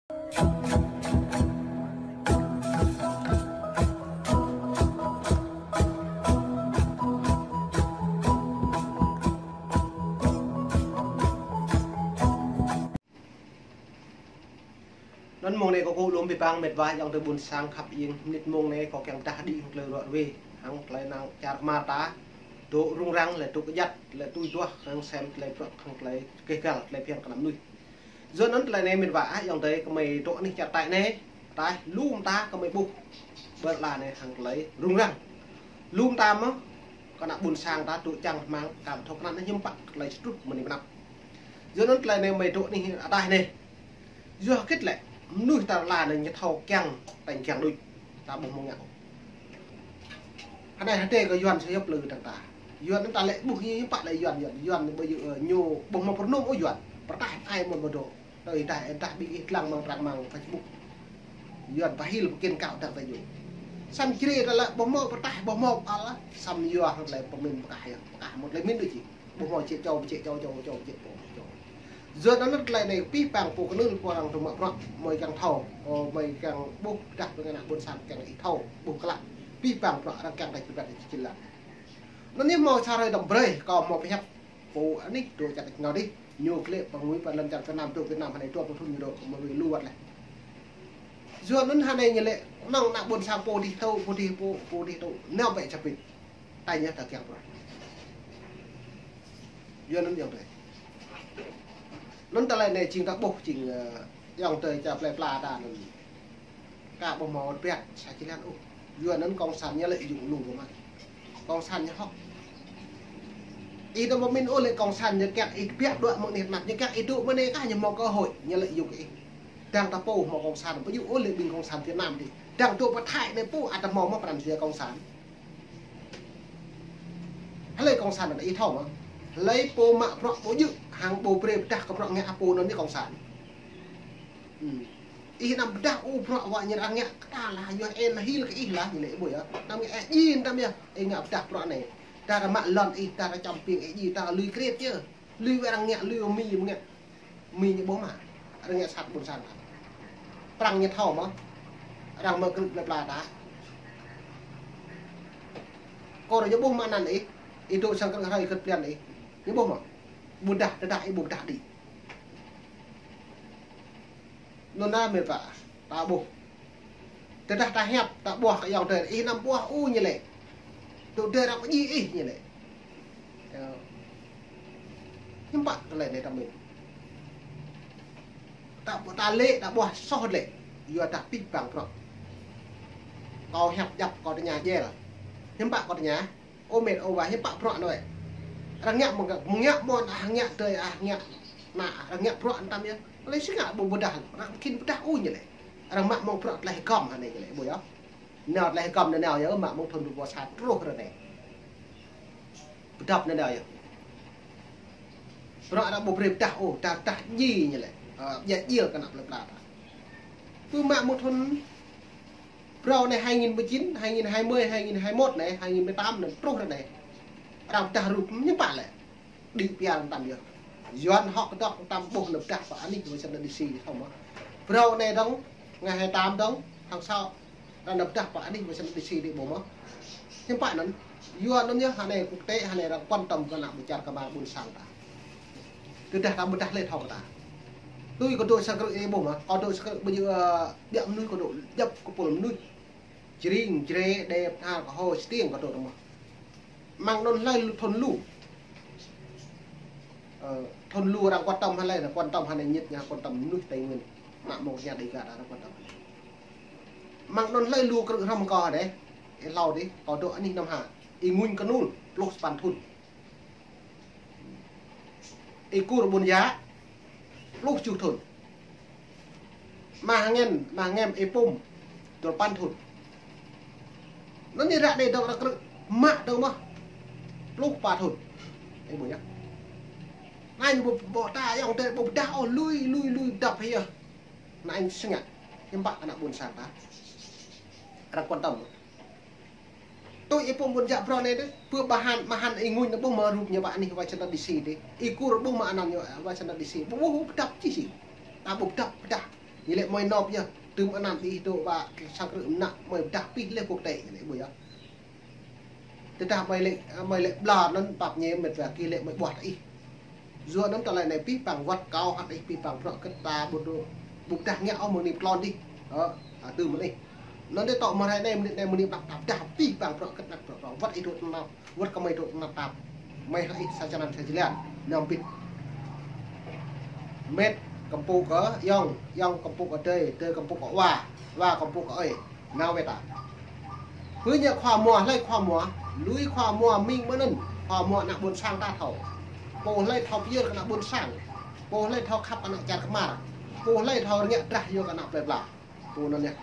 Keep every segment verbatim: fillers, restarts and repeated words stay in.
Anŭn mông anai kâo kơkuh lŏm abih bang met wa ayŏng adơi ƀuôn sang khăp iêng, mơnit mông anai kâo kiăng pơdah đĭ hăng tơlơi ruă ruê, hăng tơlơi nao čar kơmar ta, dŏ rŭng răng, lĕ dŏ kơjăt, lĕ tui duah, hăng sem tơlơi prăk, hăng tơlơi keh găl, tơlơi phiăn kơ ană mơnuih. Yua anŭn tơlơi anai met wa ah ayŏng adơi gơmơi dŏ anih čar Thái anai, ataih lu mơta gơmơi ƀuh ƀơi ala anai hăng tơlơi rŭng răng. Lu mơta mơ̆ kơ ană ƀuôn sang ta dŏ čang rơmang, kar thâo krăn anai hiư̆m pă tơlơi sơtrut mơ̆ng anai pơ anăp. Yua anŭn tơlơi anai gơmơi dŏ anih ataih anai. Yua hơget lĕ, mơnuih ta rơla anai ñu thâo kiăng, tañ kiăng đôč. Ta ƀuh mơ̆ng ngă. Hơnai hơdai kơ Yuan sa yŏp lư tang ta. Yuan anŭn ta lĕ ƀuh ñu hiư̆m pă lĕ Yuan, Yuan, Yuan ƀơi yơh, ơ, ñu ƀuh mơ̆ng pơrơnŭm ôh Yuan. Pơrơtaih ai mơ̆n ƀu dŏ. Tơdah, ơ, tơdah ƀing ih lăng mơ̆ng trang mạng Facebook. Yuan pơhil pơkĭn kâo tang ta yơh. Samơ̆ Jrai ta lĕ ƀuh mơ̆ng pơrơtaih, ƀuh mơ̆ng pơala. Samơ̆ yua hăng tơlơi pơmĭn pơkah yơh. Pơkah mơ̆n tơlơi mĭn đôč ih. Ƀuh mơ̆ čĕ čô, čĕ čô, čô, čô, čĕ pô, čô. Yua anŭn tơlơi anai abih bang pô kơnưl pô arăng tŭ mă prăk, gơmơi kiăng thâo, ơ, gơmơi kiăng ƀuh pơdah ƀing ană ƀuôn sang kiăng ih thâo, ƀuh klă. Abih bang prăk arăng kiăng đač pơbĕt đač čih lăng. Anŭn ñu hmâo sa hrơi tơm brơi, kâo hmâo pơhiăp pô anih dŏ čar tač ngao dih, ñu klĕ pơngui pơ lŏn čar Việt Nam, dŏ Việt Nam hơnai dua pluh thŭn ñu dŏ, kơ mơ̆ wĭ lu wơ̆t leh. Yua anŭn hơnai ñu lĕ, kơnơ̆ng ană ƀuôn sang pô dih tŭ, pô dih pô, pô dih tŭ, nao bĕ čapit. Tañ yơh ta kiăng prăk. Yua anŭn ayŏng adơi. Anŭn tơlơi anai jing ta ƀuh jing, ơ, ayŏng adơi čar plơi pla ta anŭn. Ka ƀuh hmâo rơbat sa čih lăng ôh. Yua anŭn cộng sản ñu lợi dụng lu kơ mă. Cộng sản ñu hŏk. Ih đăm pơmĭn ôh lĕ cộng sản ñu kiăng ih kơbiă đuaĭ mơ̆ng anai pơ anăp, ñu kiăng ih dŏ mơ̆ng anai kah ñu hmâo cơ hội ñu lợi dụng kơ ih. Đang ta pô hmâo cộng sản, ƀu djơ̆ ôh lĕ ƀing cộng sản Việt Nam dih. Đang dŏ pơ Thái anai pô ăt hmâo mơ̆ pran jua cộng sản. Hlơi cộng sản anŭn ih thâo mơ̆? Hlơi pô mă prăk ƀu djơ̆, hăng ƀu brơi pơdah kơ prăk ngă pô anŭn ñu cộng sản. Hmm. Ih anăm pơdah ôh prăk wă ñu arăng ngă kơ ta lah, yua ih anăm hil kơ ih lah, ñu lĕ ƀu yơh. Anăm ngă ih djai anăm yơh, ih ngă pơdah prăk anai. Dar mă lŏn ih, dar čăm ƀing ih djai, dar lui kriet yơh. Lui wă arăng ngă, lui wă Mi ngă. Mi ñu ƀuh mă. Arăng ngă sat ƀôn sang. Prăng ñu thâo mơ̆. Arăng mă krư̆ plơi pla ta. Kâo ră ñu ƀuh mă anăn ih. Ih dŏ sang krư̆ hrơi kơt pliăn ih. Ñu ƀuh mơ̆. Ƀu pơdah, tơdah ih ƀu pơdah đĭ. Anŭn anai met wa, ta ƀuh. Tơdah ta hiăp, ta ƀuh kơ ayŏng adơi, ih anăm ƀuh ôh ñu lĕ. Tŭ adơi arăng pơdjai ih ñu lĕ. Yơh. Hiư̆m pă tơlơi anai ta mĭn. Ta, ta lĕ, ta ƀuh soh lĕ. Yua dah abih bang prăk. Kâo hiăp djăp kâo tơña djel. Hiư̆m pă kâo tơña. Ơ met, ơ wa, hiư̆m pă prăk anŭn. Arăng ngă mơ̆ng, mơ̆ng ngă mơ̆n, ah, ngă tơi, ah, ngă. Anai, arăng ngă prăk anŭn tăm yơh. Lĕ si ngă ƀu pơdah, arăng khĭn pơdah ôh ñu lĕ. Arăng mă mơ̆ng prăk tơlơi hơgŏm hơnai ñu lĕ, ƀu yơh. Nao tơlơi hơgŏm anŭn nao yơh, mă mơ̆ng thŭn dua ƀâo sa truh ră anai. Pơdŏp anŭn nao yơh. Prăk arăng ƀu brơi pơdah ôh, pơdah, pơdah djai ñu lĕ. Ơ, djai djai kơ ană plơi pla ta. Pơ mă mơ̆ng thŭn Phrâo anai hai nghìn mười chín, hai nghìn hai mươi, hai nghìn hai mươi mốt anai, hai nghìn mười tám anai, truh ră anai. Arăng pơdah rup ñu pă lĕ. Đĭ pia anŭn tăm yơh. Yuan hŏk kơdŏk anŭn tăm ƀuh anŭn pơdah pơ anih Washington D C thâo mơ̆. Phrâo anai dơ̆ng, ngày hai tám dơ̆ng, tháng sáu. Arăng anŭn pơdah pơ anih Washington D C đĭ ƀuh mơ̆. Hiư̆m pă anŭn. Yuan anŭn yơh, hơnai quốc tế, hơnai arăng quan tâm kơ ană ƀôn čar kơ mă ƀôn sang ta. Tơdah ta ƀudah lĕ thâo kơ ta. Tui kâo dŏ sang krư̆ ih ƀuh mơ̆, kâo dŏ sang krư̆ ƀu djơ̆, ơ, biă mơnuih kâo dŏ djŏp kơ pôl mơnuih. Jring, Jrai, Đê, Bơhnar, Kơho, Stiêng kâo dŏ rơmah. Mơ̆ng anŭn hlơi lu thŭn lu. Ơ, thŭn lu arăng quan tâm hơnai, arăng quan tâm hơnai ñit ñu quan tâm mơnuih Tây Nguyên. Mă mơ̆ng ñu Đêga arăng quan tâm hơnai. Mơ̆ng anŭn hlơi lu krư̆ hrŏm kâo hơnai. Ih hlâo dih, kâo dŏ anih Nam Hà. Ih Ngŭnh Kơnul, pluh sapăn thŭn. Ih Kur Ƀuôn Yă, pluh tơjuh thŭn. Ama Hơngem, Ama Hơngem, Ih Pum, duapăn thŭn. Anŭn ñu ră anai dŏ arăng krư̆, mă dŏ mơ̆, pluh pă thŭn. Ih ƀuh yơh. Anai ñu ƀu, ƀu ta ayŏng adơi ƀu pơdah ôh, lui, lui, lui dŏp hĭ yơh. Anai ñu sơngă. Hiư̆m pă ană ƀôn sang ta. Arăng quan tâm. Tui Ih Pum Ƀuôn Yă phrâo anai dih, pơ Ama Hơngem, Ama Hơngem Ih Ngŭnh anŭn ƀuh mơ̆ rup ñu pơ anih Washington D C dih. Ih Kur ƀuh mơ̆ anăn ñu Washington D C. Ƀu ƀuh pơdŏp čih sĭt. Ta ƀu pơdŏp pơdah. Ñu lĕ mơi nop yơh, tơm anăn ih dŏ ƀă sang krư̆ mơnă mơi pơdah pih lĕ quốc tế ñu lĕ ƀu yơh. Tơdah mơi lĕ, mơi lĕ ƀlŏr anŭn pap ñe mĕt wa kơ lĕ mơi ƀuah ih. Yua anŭn tơlơi anai pih pang wơ̆t kâo hăt ih pih pang bruă kơ ta ƀu dŏ, ƀu pơdah ngă ôh mơ̆ng anai pơtlon dih. Ơ, a, tơm mơ̆n ih. Anŭn tơl tŏ mơ̆ng hrơi anai mơnit anai mơnit anăp ta pơdah pih pang bruă kơ anăp bruă kâo wơ̆t ih dŏ tơnap. Wơ̆t kơ mơi dŏ tơnap tap. Mơi hă ih sa črăn sa jơlan. Năm pit. Mĕt kơmpŭ kơ ayŏng, ayŏng kơmpŭ kơ adơi, adơi kơmpŭ kơ wa, wa kơmpŭ kơ ơi. Nao wơ̆t ta. Pơ ñu khua mua, hlơi khua mua, lui khua mua mĭn mơ̆n anŭn, khua mua ană ƀôn sang ta thâo. Pô hlơi thâo pơyơr kơ ană ƀôn sang. Pô hlơi thâo khăp ană čar kơmar. Pô hlơi thâo rơngiă drah yua kơ ană plơi pla. Pô anŭn yơh.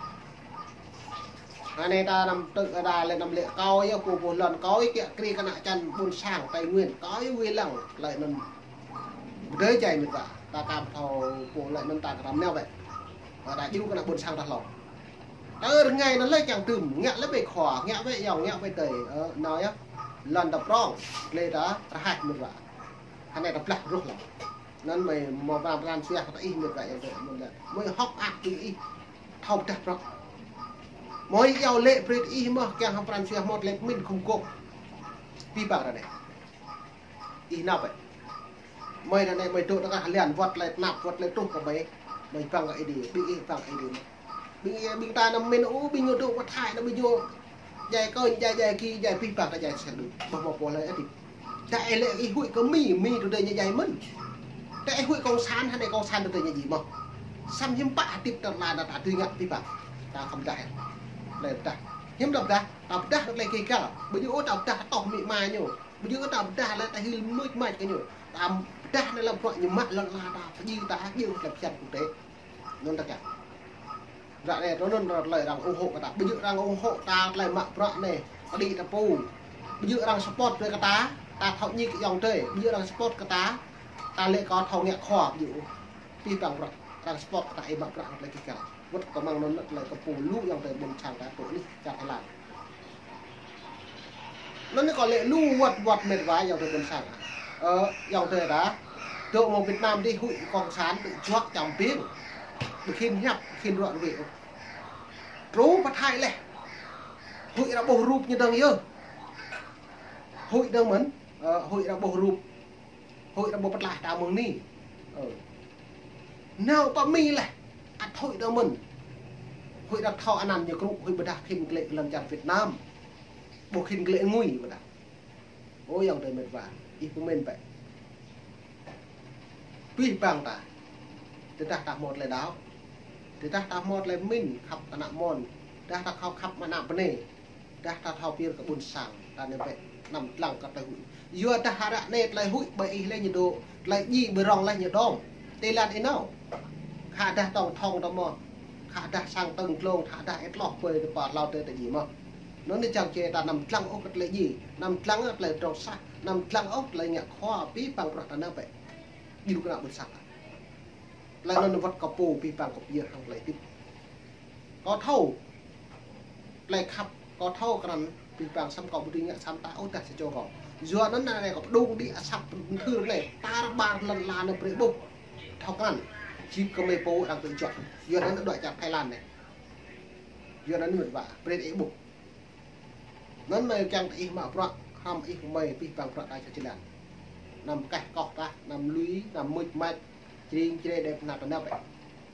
Anai ta năm tơ̆ đa lĕ năm lĕ kâo yơh, pô pô lŏn kâo yơh kiă kriê kơ ană čar ƀôn sang Tây Nguyên, kâo yơh wai lăng, tơlơi anŭn. Pơdơi jai mĕt wa, ta khăm thâo pô tơlơi anŭn ta kơ răm nao wơ̆t. Ơ, ta djru kơ ană ƀôn sang ta hlâo. Tơ rơngai anŭn lĕ kiăng tơm, ngă lĕ ƀơi khua, ngă ƀơi ayŏng, ngă ƀơi adơi, ơ, nao yơh. Lŏn ta prong, lĕ ta rơhaih mĕt wa. Anai ta blah ruh lăng. Anŭn mơi mơ̆ pran pran suah kơ ih mĕt wa ayŏng adơi mơ̆n lĕ. Mơi hŏk ăt ƀing ih. Thâo pơdah prŏk. Mơi iâu lĕ brơi ih mơ̆ kiăng hăng pran suah mơ̆ lĕ pơmĭn khum kôk. Pih pang ră anai. Ih nao bĕ. Mơi ră anai mơi dŏ tơkah lian wơ̆t lĕ tơnap wơ̆t lĕ truh kơ mơi. Mơi pơ̆ng kơ ih dih, ƀing ih pơ̆ng kơ ih dih mơ̆n. Ƀing ih, ƀing ta năm mĭn ôh, ƀing ñu dŏ pơthai, năm ƀing ñu djai kơnh, djai, djai ki, djai pih pang ta djai sel đu. Ƀuh mơ̆ pô hlơi ăt. Dah ih lĕ ih huĭ kơ Mi, Mi tơdơi ñu djai mơ̆n. Dah ih huĭ cộng sản, hơnai cộng sản tơdơi ñu djai mơ̆n. Samơ̆ hiư̆m pă hơdip tơlơi anŭn ta tui ngă pih pang. Ta khŏm pơdah. Lĕ pơdah. Hiư̆m lăm pơdah, ta pơdah tơlơi kơ găl. Ƀu djơ̆ ôh ta pơdah tŏh amĭ ama ñu. Ƀu djơ̆ ôh ta pơdah lĕ ta hil mưč mač kơ ñu. Ta pơdah anai lăm bruă ñu mă lŏn ala ta, pơjing ta, djơ̆ lĕ phiăn quốc tế. Anŭn ta kiăng. Ră anai tui anŭn tơlơi arăng ủng hộ kơ ta. Ƀu djơ̆ arăng ủng hộ ta tơlơi mă bruă anai, kơđi ta pô. Ƀu djơ̆ arăng support brơi kơ ta, ta thâo ñik kơ ayŏng adơi. Ƀu djơ̆ arăng support kơ ta, ta lĕ kơ thâo ngă khua ƀu djơ̆ ôh. Pih pang bruă, arăng support kơ ta ih mă bruă tơlơi kơ găl. Wơ̆t kơ mơ̆ng anŭn tơlơi kơmpŭ lu ayŏng adơi ƀôn sang ta dŏ anih čar Thái Lan. Anŭn anai kâo lĕ lu wơ̆t wơ̆t mĕt wa ayŏng adơi ƀôn sang. Ơ, ayŏng adơi ta. Dŏ mơ̆ng Việt Nam dih huĭ cộng sản ƀu juă čăm ping. Ƀu khĭn hiăp, ƀu khĭn ruă ruê ôh. Truh pơthai leh. Huĭ arăng ƀuh rup ñu dơ̆ng yơh. Huĭ dơ̆ng mơ̆n, ơ, huĭ arăng ƀuh rup. Huĭ arăng ƀuh pơtlaih ta mơ̆ng anai. Ơ. Nao pơ Mi leh. Ăt huĭ arăng mơ̆n. Huĭ arăng thâo anăn ñu krŭ, huĭ ƀôdah khĭn glaĭ lăm čar Việt Nam. Ƀu khĭn glaĭ ngui ƀôdah. Ơ ayŏng adơi mĕt wa, ih pơmĭn bĕ. Pih pang ta. Tơdah ta hmâo tơlơi đaŏ. Tơdah ta hmâo tơlơi mĭn khăp ană mơnuih. Tơdah ta khăp khăp ană bơnai. Tơdah ta thâo pơyơr kơ ƀôn sang. Ta anai bĕ năm lăng kơ tơlơi huĭ. Yua dah ră anai tơlơi huĭ ƀơi ih lĕ ñu dŏ. Tơlơi djai ƀơi rŏng lĕ ñu dŏng. Tơlơi lăn ih nao. Khă dah tŏng thŏng ta mơ̆. Khă dah sang tơ̆ng glông, khă dah ih tloh pơi tơpă hlâo tơ ta djai mơ̆n. Anŭn anai čang čê ta năm lăng ôh kơ tơlơi djai. Năm lăng ôh tơlơi drŏng sah. Năm lăng ôh tơlơi ngă khua pih pang bruă ta anai bĕ. Djru kơ ană ƀôn sang. Tơlơi anŭn wơ̆t kơ pô pih pang kơ pơyơr hăng tơlơi hơdip. Kâo thâo. Tơlơi khăp kâo thâo kơ anŭn pih pang samơ̆ kâo ƀu dưi ngă samơ̆ ta ôh dah sa čô kâo. Yua anŭn anai kâo pơdŏng đĭ asăp pơthưr anai. Tar ƀar lŏn ala anai brơi ƀuh. Thâo kơ anŭn. Čip kơ mơi pô arăng tơjuă. Yua anŭn dŏ čar Thái Lan anai. Yua anŭn mĕt wa. Brơi ih ƀuh. Anŭn mơi kiăng tơ ih mă bruă, hrăm ih mơi pih pang bruă ta čar Thái Lan. Năm keh koh tah, năm lui, năm mưč mač, jring jre đe pơnăp pơnăp.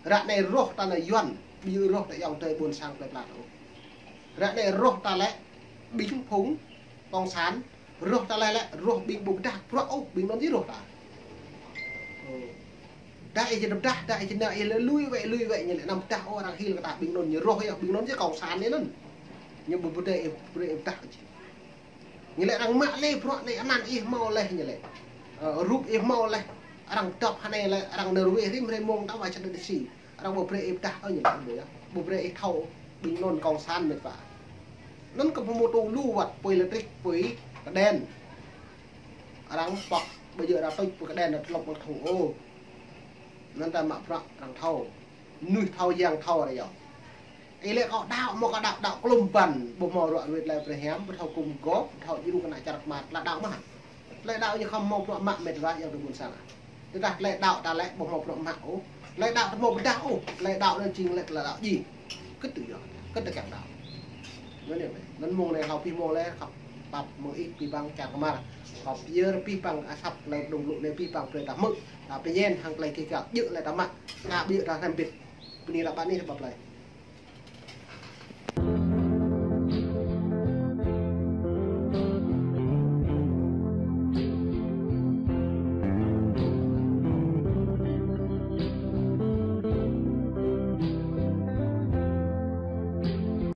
Ră anai rŏh ta lĕ Yuan, ƀu djơ̆ rŏh ta ayŏng adơi ƀôn sang plơi pla ôh. Ră anai rŏh ta lĕ ƀing phung cộng sản, rŏh ta lĕ lĕ rŏh ƀing ƀu pơdah bruă ôh, ƀing anŭn či rŏh ta. Ơ. Dah ih či pơdah, dah ih či nao ih lĕ lui wĕ, lui wĕ ñu lĕ năm pơdah ôh arăng hil kơ ta ƀing anŭn ñu rŏh yơh, ƀing anŭn či cộng sản ñu anŭn. Ñu ƀu brơi ih, brơi ih pơdah ôh či. Ñu lĕ arăng mă lĕ bruă anai anăn ih hmâo leh ñu lĕ. Ơ, rup ih hmâo leh. Arăng dŏp hơnai lĕ, arăng nao ruai rĭm hrơi mông ta wa čăn đe si. Arăng ƀu brơi ih pơdah ôh ñu lĕ ƀu yơh. Ƀu brơi ih thâo ƀing anŭn cộng sản mĕt wa. Anŭn kơ pơmŭt lu wơ̆t, pui lêtrik, pui kơđen. Arăng pŏk, ƀu djơ̆ arăng tuč pui kơđen arăng tlŏp mă thâo ôh. Anŭn ta mă bruă arăng thâo. Mơnuih thâo yang thâo arăng yơh. Ih lĕ kâo đaŏ mơ̆ kâo đaŏ, đaŏ klum băn, ƀu hmâo ruă ruê tơlơi brơi hiam, ƀu thâo gum gôp, ƀu thâo djru kơ ană čar kơmar, tơlơi đaŏ mơ̆. Tơlơi đaŏ ñu khŏm hmâo bruă mă mĕt wa ayŏng adơi ƀôn sang. Tơdah tơlơi đaŏ ta lĕ ƀu hmâo bruă mă ôh, Tơlơi đaŏ tơ mơ̆ pơdah ôh, tơlơi đaŏ anŭn jing tơlơi, tơlơi đaŏ djai. Kơ tui yơh, kơ tui kiăng đaŏ. Anŭn yơh, anŭn mơ̆ng anai hơ̆ pih mơ̆ng lĕ, khăp pap mơ̆ng ih pih păng čar kơmar. Khăp yơh pih păng asăp tơlơi đŭng lŭ anai pih păng tơlơi ta hmư̆. Ta pơñen hăng tơlơi kơ kiăng djơ̆ tơlơi ta mă. Ta ƀiă ta hrăm bit. Bơni lăp ƀă anai ta pap tơlơi.